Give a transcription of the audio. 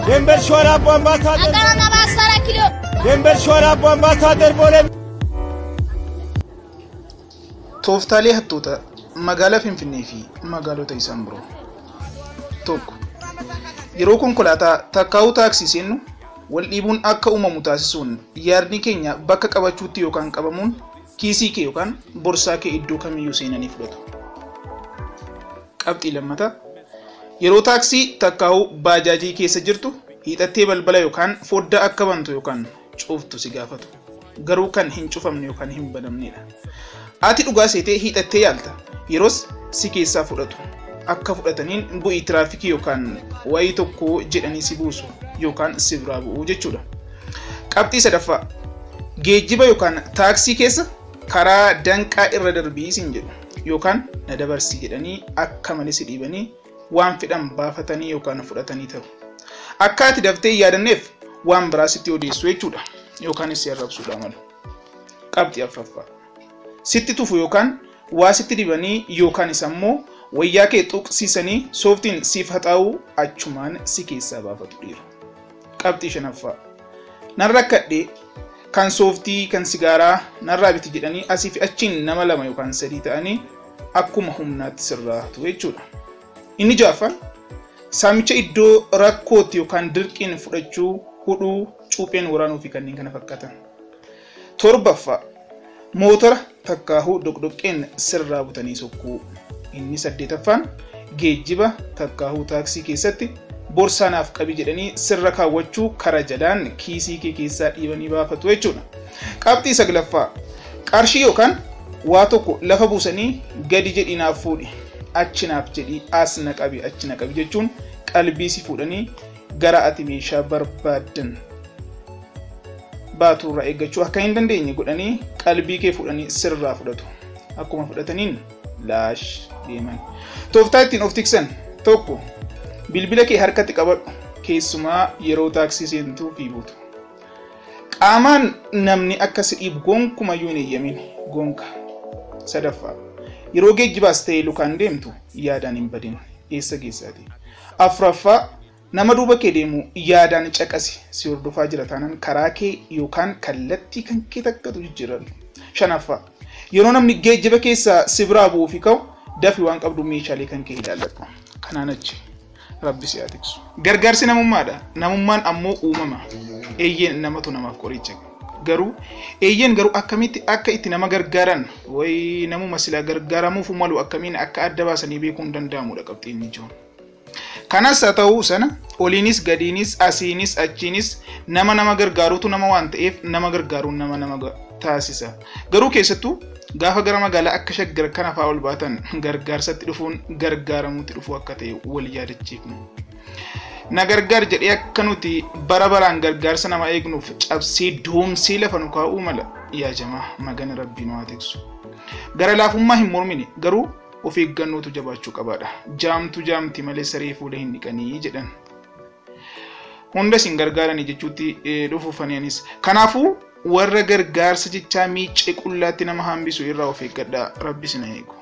ደንበር ሸዋራቦ አምባሳደር ደንበር ሸዋራቦ አምባሳደር ቦሌ Tooftaalee hattoota magaalaa Finfinnee fi magaalota isaan biroo. Tokko, yeroo konkolaataa takkaa'uu taaksii seennu wal dhiibuun akka uumamu taasisuun yaadni keenya bakka qabachuutti yookaan qabamuun kiisii kee yookaan borsaa kee iddoo kamiyyuu seenanii fudhatu. Qabxii lammataa, yeroo taaksii takkaa'uu baajaajii keessa jirtu hiixattee balbala yookaan foddaa akka bantu yookaan cuftu si gaafatu. Garuu kan hin cufamne yookaan hin banamnedha. Ati dhugaa seetee hiixattee yaalta. Yeroos si keessaa fudhatu. Akka fudhataniin bu'ii tiraafikii yookaan wayii tokko jedhanii si buusu yookaan si biraa bu'u jechuudha. Qabxii sadaffaa, geejjiba yookaan taaksii keessa karaa danqaa irra darbii siin jedhu yookaan na dabarsi jedhanii akka malee si dhiibanii waan fedhan baafatanii yookaan fudhatanii ta'u. Akka ati daftee hin yaadanneef waan biraa sitti odeessu jechuudha yookaan si arrabsuudha malu. Qabxii afuraffaa, sitti tufu yookaan waa sitti dibanii yookaan isa immoo wayyaa kee tuqsiisanii sooftiin siif haxaa'uu achumaan si keessaa baafatu dhiiru. Qabxii shanaffaa, nan rakkadhe kan sooftii kan sigaaraa narraa biti jedhanii asii fi achiin nama lama yookaan sadii ta'anii akkuma humnaatti sirraa hatu jechuudha. Inni ja'affaan, saamicha iddoo rakkootti yookaan dirqiin fudhachuu, hudhuu, cuupheen waraanuu fi kanneen kana fakkaatan. Torbaffaa, mootora takkaahuu doqdoqqeen sirraa butanii sokkuu. Inni saddeetaffaan, geejjiba takkaahuu taaksii keessatti borsaa naaf qabi jedhanii sirra kaawwachuu kara jalaan kiisii kee keessaa dhiibanii baafatu jechuudha. Qabxii saglaffaa, qarshii yookaan waa tokko lafa buusanii gadi jedhii naaf fuudhi, achi naaf jedhii, as na qabi, achi na qabi jechuun qalbii si fuudhanii gara ati meeshaa barbaaddan baaturraa eeggachuu akka hin dandeenye godhanii qalbii kee fuudhanii sirraa fudhatu. Akkuma fudhataniin laash deeman. Tooftaa ittiin of tiksan: tokko, bilbila kee harkatti qabadhu, keessumaa yeroo taaksii seentuu fi buutu. Qaamaan namni akka si dhiibu gonkumayyuu hin eeyyamin gonka. Sadaffaa, yeroo geejjibaas ta'ee lukaan deemtu yaadaan hin badin, eessa geessaati. Afuraffaa, nama duuba kee deemu yaadaan caqasi, si hordofaa jira taanaan karaa kee yookaan kallattii kan kee takkatu jijjiiradhu. Shanaffaa, yeroo namni geejjiba keessaa si biraa bu'uu fi ka'u dafi waan qabdu meeshaalee kan kee ilaalladhu. Kanaan achi Rabbi si haa tiksu. Gargaarsi namummaadha. Namummaan ammoo uumama. Eeyyeen namatu namaaf qoricha. Garuu eeyyeen garuu akkamitti akka itti nama gargaaran wayi namuma silaa gargaaramuuf malu akkamiin akka adda baasanii beekuun danda'amudha qabxiin ijoon. Kanas haa ta'uu sana oliinis gadiinis asiinis achiinis nama nama gargaaruutu nama waan ta'eef nama gargaaruun nama nama taasisa. Garuu keessattuu gaafa gara magaalaa akka Shaggar kana fa'aa ol baatan gargaarsatti dhufuun gargaaramuutti dhufuu akka ta'e wal yaadachiifnu. Na gargaar jedhee akka nuti bara baraan gargaarsa nama eegnuuf cabsee doomsee lafa nu kaa'uu mala. Yaa jamaa, magana Rabbii nu haa tiksu. Gara laafummaa hin mormine, garuu of eeggannootu jabaachuu qabaadha. Jaamtu jaamti malee saree fuula hin dhiqanii jedhan. Hunda isin gargaaranii jechuutti dhufuufani anis. Kanaafuu warra gargaarsa jechaa miicee qullaatti nama hambisu irraa of eeggadhaa. Rabbi isin haa eegu.